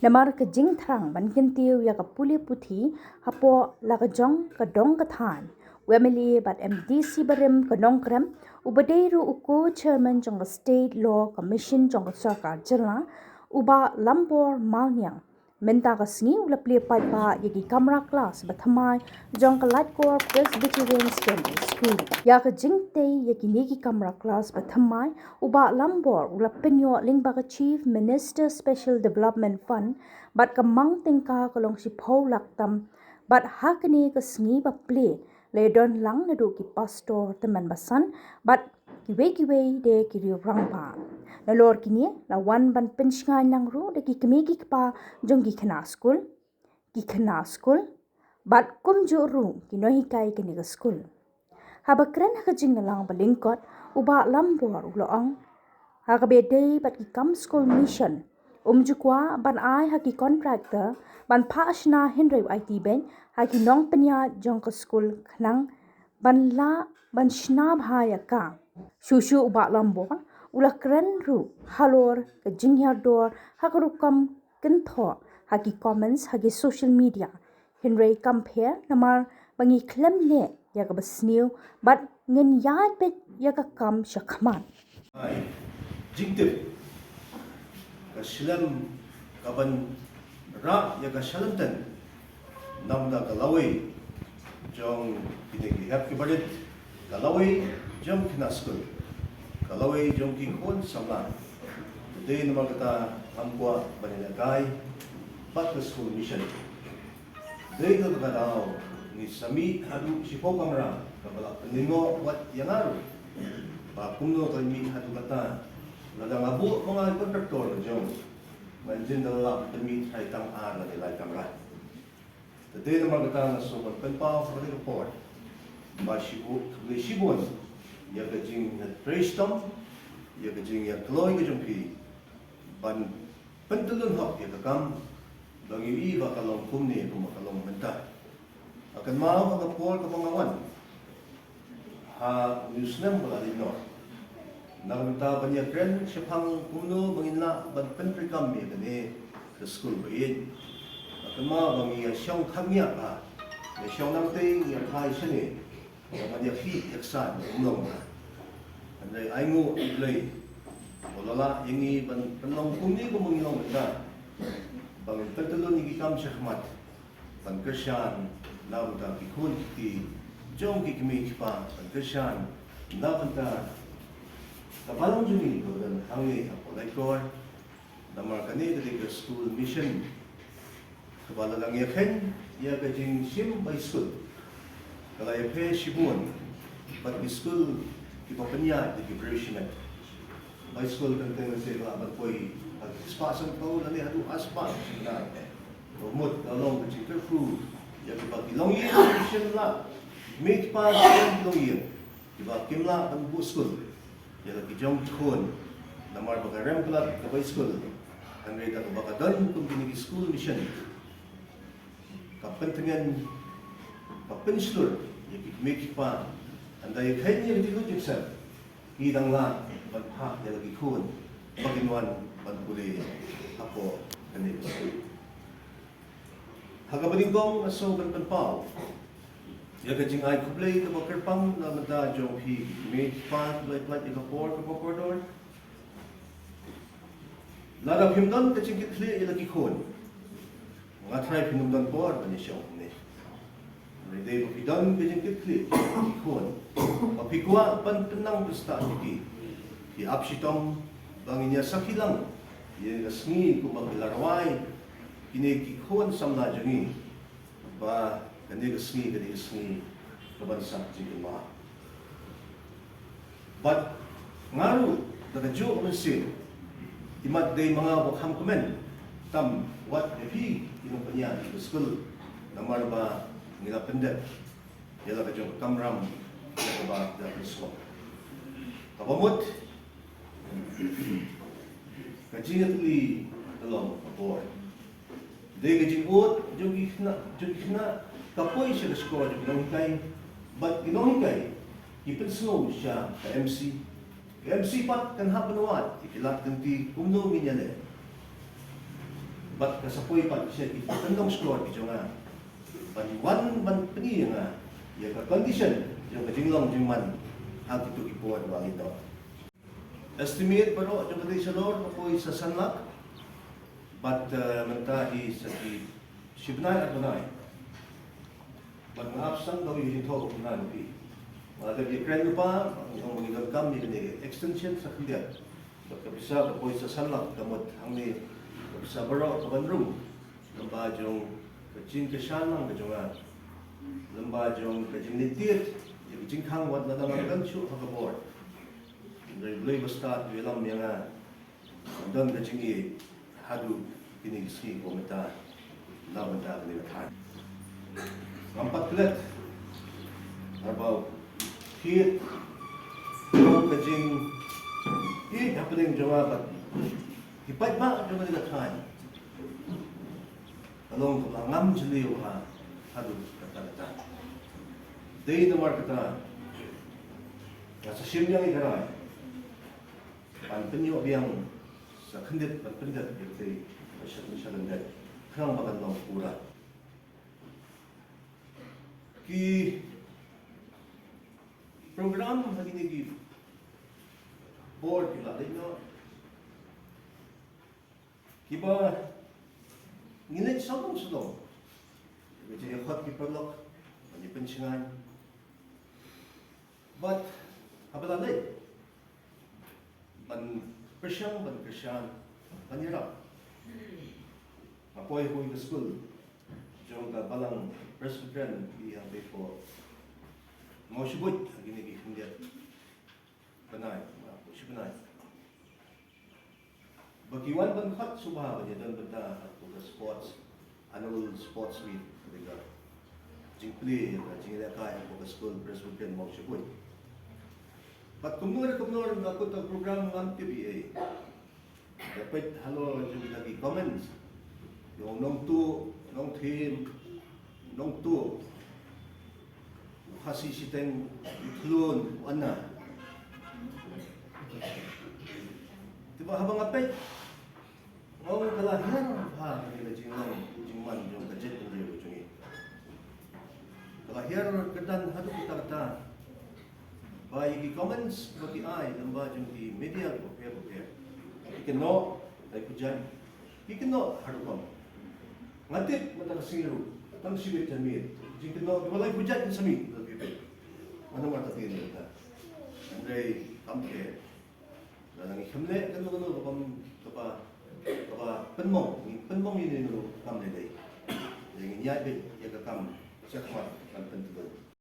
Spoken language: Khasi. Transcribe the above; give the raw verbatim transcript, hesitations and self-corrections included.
Namar ka jingthrang ban kyntiew ïa ka pule puthi hapoh la ka jong ka dong ka thaiñ, u M L A bad M D C barim ka Nongkrem, uba dei ruh u co-chairman jong ka State Law Commission jong ka Sorkar Jylla, u Bah Lambor Malniang, mynta ka sngi u la plie paidbah ïa ki kamra klas ba thymmai jong ka Laitkor Presbyterian Secondary School. Ïa ka jingtei ïa kine ki kamra klas ba thymmai, u Bah Lambor u la pynïoh lyngba ka Chief Minister Special Development Fund bad ka mang tyngka ka long shiphew lak tam, bad ha kane ka sngi ba plie la ïadon lang naduh ki pastor tymmen basan bad kiwei kiwei de ki riew rangbah. Nalor kine la wan ban pynshngaiñ lang ruh da ki kmie ki kpa jong ki khynnah skul, ki khynnah skul bad kumjuh ruh ki nonghikai kane ka skul. Haba kren ha ka jingïalang ba lyngkot, u Bah Lambor u la ong, ha kaba ïadei bad ki kam school mission, um ju kwah ban ai ha ki contractor ban phah shna hynriew aiti beiñ ha ki nongpynïaid jong ka skul khnang ban lah ban shna bha ïa ka. Shuh shuh u Bah Lambor u la kren ruh halor ka jinghiar dor ha ka rukom kynthoh ha ki comments ha ki social media. Hynrei kam pher namar ba ngi khlem leh ïa kaba sniew bad ngin ïaid beit ïa ka kam shakhmat. Ai, jingtip ka shlem ka ban rah ïa ka shalynten namar ka lawei jong kine ki hep ki barit, ka lawei jong khynnah skul, ka lawei jong ki khun samla. Te namar kata ngam kwah ban ïalehkai bad ka school mission. Dei ka daw ngi sa mih haduh shiphew kamra kaba la pynlyngngoh wat ïa nga ruh ba kumno ka mih haduh kata. Lada nga buh ma nga contractor ka jong, ngan jin da la pynmih trai tang ar lane lai kamra. Te dei namar kata nga sngewbha ban pynpaw ha kane ka por ba shibun, khublei shibun ïa ka jingtrei shitom, ïa ka jingïakloi ka jong phi ban pyntyllun hok ïa ka kam ba ngi i ba ka long kumne kumba ka long mynta. Nga kynmaw ha ka por kaba nga wan ha une u snem ba la leit noh, na ka bynta ban ïakren shaphang kumno ba ngin lah ban pyntreikam ïa kane ka skul ba ïeit. Nga kynmaw ba ngi ïa shong kham ngiah bha, ïa shong nangtei, ngi ïa phai shane. Ïa ban ïa khih ïa ksan ïa umlong. Hynrei ainguh ïa U Blei, u la lah ïa ngi ban pynlong kumne kumba ngi long mynta, ba ngin pyntyllun ïa ki kam shakhmat, ban kyrshan na bynta ki khun ki kti jong ki kmie ki kpa, ban kyrshan na bynta ka balang jong ngi ba don hangne hapoh Laitkor. Namar kane ka dei ka school mission kaba la dang ïakheiñ ïa ka jingshim bai skul. Ka la ïapher shibun bad ki skul kiba pynïaid da ki briew shimet. Bai skul kan teng lehse ka la ban poi ha ki spah sanphew lane haduh ar spah shi hajar. Ka mut ka long ka jingkyrkhu ïa kiba ki longïing ki shim lah, ki kmie ki kpa ki longïing kiba kim lah ban buh skul ïa la ki jong ki khun namar ba ka rem ka lad ka bai skul. Hynrei da kaba ka don kum kine ki school mission, ka pyntngen, ka pynshlur ïa ki kmie ki kpa, hynda ïa kheiñ ïa ki jingkut jingsem, ki dang lah ban phah ïa la ki khun ba kin wan ban pule hapoh kane ka skul. Ha kaba nyngkong nga sngewbha ban pynpaw ïa ka jingai khublei kaba kyrpang na ka bynta jong phi ki kmie ki kpa kiba la pynlait ïa ka por kaba kordor. Lada phim don ka jingkitkhlieh ïa la ki khun, nga tharai phin ym don por ban ïashong kumne. Hynrei dei ba phi don ka jingkitkhlieh ïa la ki khun, ba phi kwah ban pynnang pynstad ïa ki, phi ap shitom ba ngin ïa sakhi lang ïa ka sngi kumba ki la rwai kine ki khun samla jong ngi, ba kane ka sngi ka dei ka sngi kaban sah jingkynmaw. Bad nga ruh da kajuh ka mynsiem, imat dei ma nga uba kham kmen tam wat ïa phi ki nongpynïaid ka skul, namar ba ngi la pyndep ïa la ka jong ka kamram ïa kaba da pynslok. Kaba mut, ka jingïatylli ka long ka bor. Dei ka jingud jong ki khynnah, jong ki khynnah ka poi sha ka shkor jong ki nonghikai, bad ki nonghikai ki pynsngew sha ka M C. Ka M C pat kan hap ban wad ïa ki lad kynti kumno ngin ïaleh. Bad ka sa poi pat sha ki kyndong shkor ki jong nga ban wan ban pyni ïa nga ïa ka condition jong ka jinglong jingman ha kito ki por ba ngi don. Estimate baroh jong ka dei shalor ka poi sa san lak. Bad mynta hi sa ki shibnai ar bnai. Bad nga ap sang ka ïa jingthoh u ngan phi. Nga da ïa kren lypa, nga ong ba ngi donkam ïa kane extension sa khyndiat. Bad ka pisa ka poi sa san lak ka mut hangne ka pisa baroh ka ban rung. Lem ba jong ka jingkyrshan lang ka jong nga. Lem ba jong ka jingleit tied ïa ka jingkhang wat la dang ngan shuh ha ka bor. Hynrei Blei ba stad u ïalam ïa nga. Don ka jingïeit haduh kine ki sngi ko mynta. Na mynta kane ka thaiñ ngam pat klet. Haba u thied ka jingïeit hapdeng jong nga bad ki paidbah jong kane ka thaiñ. Ka long kaba ngam jylliew ha haduh katta katta. Dei namar kata nga sa shim ïa ka rai ban pynïoh biang sa khyndiat ban pyndiat ïa kata ba sha ba sha khyndiat khnang ba kan long pura. Ki program ha kine ki bor ki la leit noh kiba ngi leit sawdong sawdong. Ka jingïakhot ki paralok ban ïa pynshngaiñ. Bad haba la leit ban pyrshang ban kyrshan ban ïarap. Nga poi ha ka skul jong ka Balang Presbyterian ki hangtei ko Mawshbuit ha kine ki khyndiat bnai, Mawshbuit bnai. Ba ki wan ban khot sngewbha ban ïadon bynta ha ka sports, annual sports meet, ka dei ka jingplie ïa ka jingïalehkai ha ka skul Presbyterian Mawshbuit. Bad kumno re kumno re nga kut ka program ngam tip ei ei. Nga peit halor jong kita ki comments. Ïa u nongtuh, nongthiem, nongtuh. U Khasi shiteng, u khlun, u anna. Te ba haba nga peit, nga ong ka la hiar bha kane ka jinglong jingman jong ka jaitbynriew jong ngi. Ka la hiar kyrdan haduh katta katta. Ba ïa ki comments ba ki ai lyngba jong ki media bapher bapher. Ki kynnoh, lai pujat. Ki kynnoh haduh kam. Nga tip mynta ka sngi ruh, tang shi miet jan miet. Jingkynnoh kiba lai pujat kin sa mih, la phi peit. Nga namar ta phi mynta. Hynrei kam pher. Lada ngi khlem leh kano kano kaba, kaba, kaba pynmong, ngi pynmong ïa ino ino kam lei lei. Lei ngin ïaid beit ïa ka kam shakhmat ban pyntyllun.